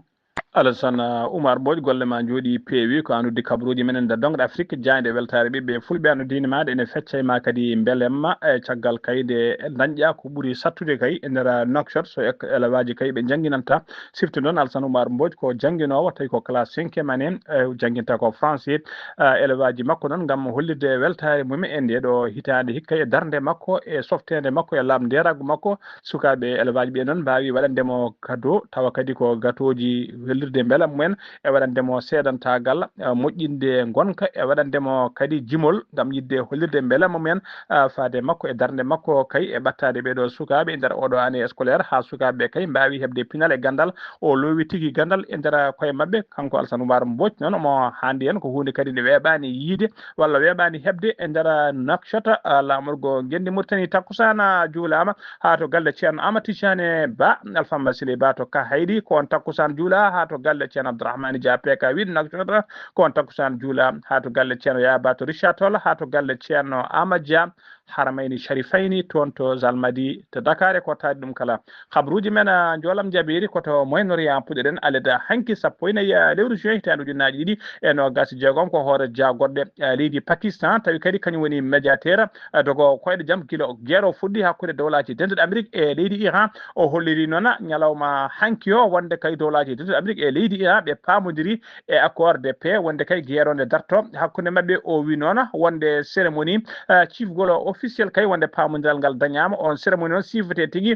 Alassane Oumar Mbodj golle ma njooɗi peewi ko an uddi kabaruuji men e nder dongre Afrique jaaynde weltaare ɓiɓɓe fulɓe an uddini maɗa ene fecca e ma kadi mbelemma e caggal kayde dañƴa ko ɓuri sattude kay e nder nokshot so elewaaji kay ɓe njannginanta sifte noon Alassane Oumar Mbodj ko jannginoowo tawi ko classe cinquième année jannginta ko français elewaaji makko noon ngam hollirde weltaare mum e ndeeɗo hitaande hikka e darnde makko e softeende makko e laaɓndeeraagu makko sukaaɓe elevaaji ɓe noon mbaawi waɗande mo kado tawa kadi ko gatooji hollirde mbela mumen e waɗande mo seedantaagal moƴƴinde ngonka e waɗande mo kadi jimol ngam yiɗde hollirde mbela mumen faade makko e darnde makko kay e ɓattaade ɓeeɗo sukaaɓe e nder oɗo année scolaire haa sukaaɓe ɓe kay mbaawi heɓde pinal e ganndal o loowi tigi ganndal e nder koye maɓɓe kanko Alsan Oumar Mbodj noon omo haandi heen ko huunde kadi nde weeɓaani yiide walla weeɓaani heɓde e nder nokshot laamorgo ngenndi Mauritanie takkusaan juulaama haa to galle ceerno Aama Tijjaane Ba Alfamma Sile Ba to Kahaydi ko on takkusaan juulaa haa to galle ceerno Abdourahmani Dia P K huit nokshot ko on takkusaan juulaa haa to galle ceerno Yaya Ba to Richard Toll haa to galle ceerno Aama Dia Haramayni Sharifayni toon to Zalmadi to Dakar e ko taari ɗum kala. Habruuji men njoolam jabiiri ko to Moyen-Orient puɗɗoɗen aleda hanki sappo e nayi lewru juin hitaande ujunnaaji ɗiɗi e noogaas e jeegom ko hoore jagorɗe leydi Pakistan tawi kadi kañum woni médiateur dogo koyɗe jam gila guerre o fuɗɗi hakkunde dowlaaji denduɗe Amérique e leydi Iran o holliri noon ñalawma hanki o wonde kay dowlaaji denduɗe Amérique e leydi Iran ɓe paamodiri e accord de paix wonde kay guerre o nde darto hakkunde maɓɓe o wi noon wonde cérémonie ciifgol officiel kay wonde paamodiral ngal dañaama on cérémonie noon siifete tigi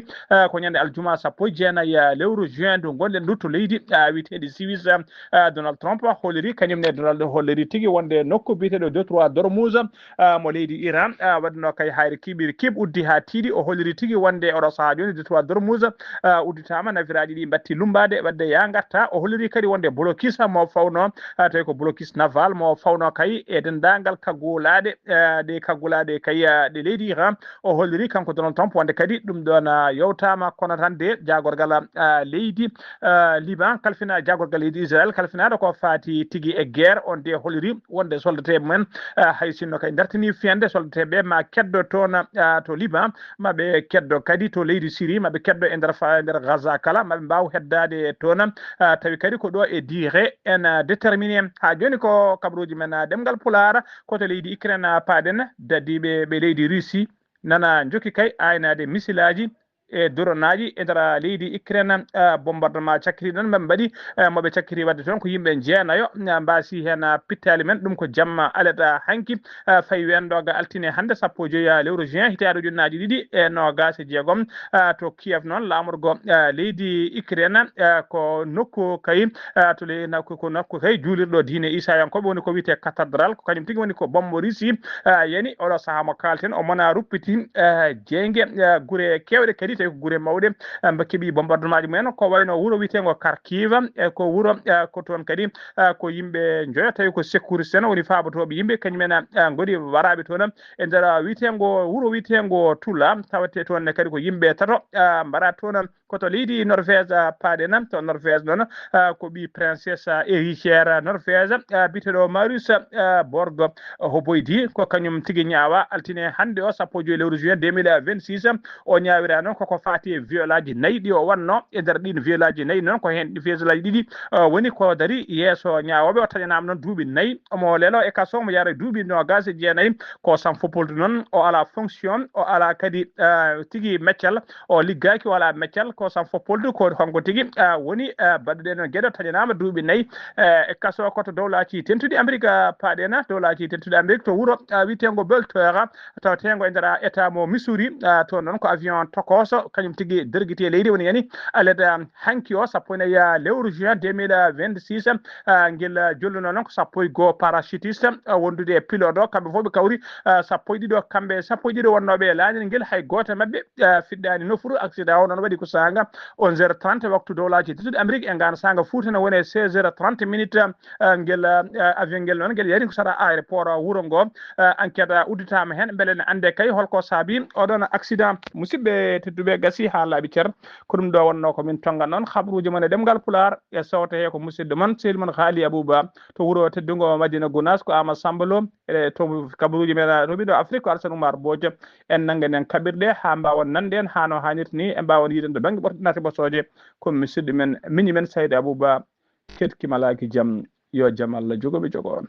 ko ñande aljuma sappo e jeenayi lewru juin ndu gonɗen ndu to leydi wiyeteeɗi Suisse Donald Trump holliri kañum ne Donald holliri tigi wonde nokku biyeteeɗo Detroit d'Ormuz mo leydi Iran waɗno kay hayre kiɓiri kiɓ uddi haa tiiɗi o holliri tigi wonde oɗo sahaa jooni Detroit d'Ormuz udditaama nafiraaji ɗi mbatti lummbaade wadde yaa ngarta o holliri kadi wonde blocus mo fawno tawi ko blocus naval mo fawno kay e denndaangal kaggulaaɗe ɗe kaggulaaɗe kay leydi Iran. O holliri kanko Donald Trump wonde kadi ɗum ɗon, ah, yewtaama, kono tan de jaagorgal, ah, leydi, ah, Liban, kalfina jaagorgal leydi Israel, kalfinaaɗo ko faati tigi e guerre, on de holliri wonde soldateeɓe men, ah, hay sinno kay dartini fiyande, soldateeɓe ma keddo toon, ah, to Liban, ma ɓe keddo kadi to leydi Syrie, ma ɓe keddo e nder fa-, e nder Gaza kala, ma ɓe mbaaw heddaade toon, ah, tawi kadi ko ɗo e durée en, ah, déterminé. Haa jooni ko kabaruuji men, ah, ɗemngal Pulaar, ko to leydi Ukraine, ah, paaɗen, dadiiɓe ɓe leydi Russie nana njokki kay aynaade misilaaji e doronaaji e nder leydi Ukraine, ah, bombardement cakkiti ɗon, ɓe mbaɗi, ah, mo ɓe cakkiti waɗde toon ko yimɓe jeenayo, ah, mbaasi heen, ah, pittaali men, ɗum ko jamma alata hanki, ah, fayi weendoga altine hannde sappo e joyi, ah, lewru juin hitaande ujunnaaji ɗiɗi e noogaas e jeegom, ah, to Kiev noon, laamorgo, ah, leydi Ukraine, ah, ko nokku kay, ah, to le-, nokku, ko nokku kay juulirɗo diine Isayankooɓe woni ko wiyetee cathédrale, ko kañum tigi woni ko bombo Russie, ah, yani oɗo sahaa mo kaalten o mona ruppiti, ah, jeynge, ah, gure keewɗe kadi tawi ko gure mawɗe, ah, mba keɓi bombardement ji mumen ko wayno wuro wiyeteengo Kharkiv, e ko wuro, ah, ko toon kadi, ah, ko yimɓe njoyo tawi ko sécurité en woni faabotooɓe yimɓe kañum en, ah, ngoni waraaɓe toon e nder wiyeteengo wuro wiyeteengo Tula, tawete toon ne kadi ko yimɓe tato, ah, mbaɗa toon ko to leydi Norvège, ah, paaɗen to Norvège noon, ah, ko ɓii princesse, ah, héritière Norvège, ah, biyeteeɗo Marius, ah, Borg Hoboydi, ko kañum tigi ñaawa altine hannde o sappo e joyi lewru juin deux mille vingt-six. O ñaawira noon koko faati e violaaji nayi ɗi o wanno. E nder ɗiin violaaji nayi noon ko heen violaaji ɗiɗi, ah, woni ko dari yeeso ñaawooɓe. O taƴanaama noon duuɓi nayi, omo lelo e kaso, omo yara e duuɓi noogaas e jeenayi. Ko Sam Fopoldu noon, o alaa fonction, o alaa kadi, ah, tigi meccal, o liggaaki, o alaa meccal. Ko Sam Fopoldu, ko kanko tigi, ah, woni, ah, baɗɗo ɗeen ɗoon geɗe, o taƴanaama duuɓi nayi, eh, e kaso ko to Dowlaaji Tentuɗi Amerik, ah, paaɗen Dowlaaji Tentuɗi Amerik to wuro, ah, wiyeteengo Beltoir, taweteengo e nder état mo Missouri, ah, toon noon ko avion tokooso, kañum tigi dergiti e leydi, woni yani alede, ah, hanki o, sappo e nayi, ah, lewru juin deux mille vingt-six, ah, ngel, ah, jolluno noon ko sappo e goo parachutiste, ah, wondude e pilote o, kamɓe fof ɓe kawri, ah, sappo e ɗiɗo, kamɓe sappo e ɗiɗo wonnooɓe e laañal ngel, hay gooto e maɓɓe, ah, fiɗɗaani nofru. Accident o noon waɗi ko saanga onze heures trente waktu Dowlaaji Tentuɗi Amerik, e ngaan saanga Fuuta ne woni e seize heures trente minutes, ah, ngel, ah, avion ngel noon ngel yari ko sara aéroport wuro ngo. Ah, enquête, ah, udditaama heen, mbele ne annde kay holko saabi oɗon accident. Musidɓe tedduɓe, gasi haa laaɓi cer, ko ɗum ɗo wonno ko min tonga noon habaruuji mon e ɗemngal Pulaar, e sawto he ko musidɗo mon, sehil mon Haali Abuba, to wuro teddungo Madina Gunaas, ko Ama Samba Lo, e to kabaruuji men, ah, to ɓiɗɗo Afrik, ko Alassane Oumar Bojo. En nanngan en kaɓirɗe haa mbaawon nande en haa no haanirta ni, e mbaawon yiiden to bannge ɓorɗinaaɗe ɓosooje. Ko musidɗo men, miñi men Saydi Abuba, keɗki malaaki jam, yo jam Allah jogo ɓe jogo on.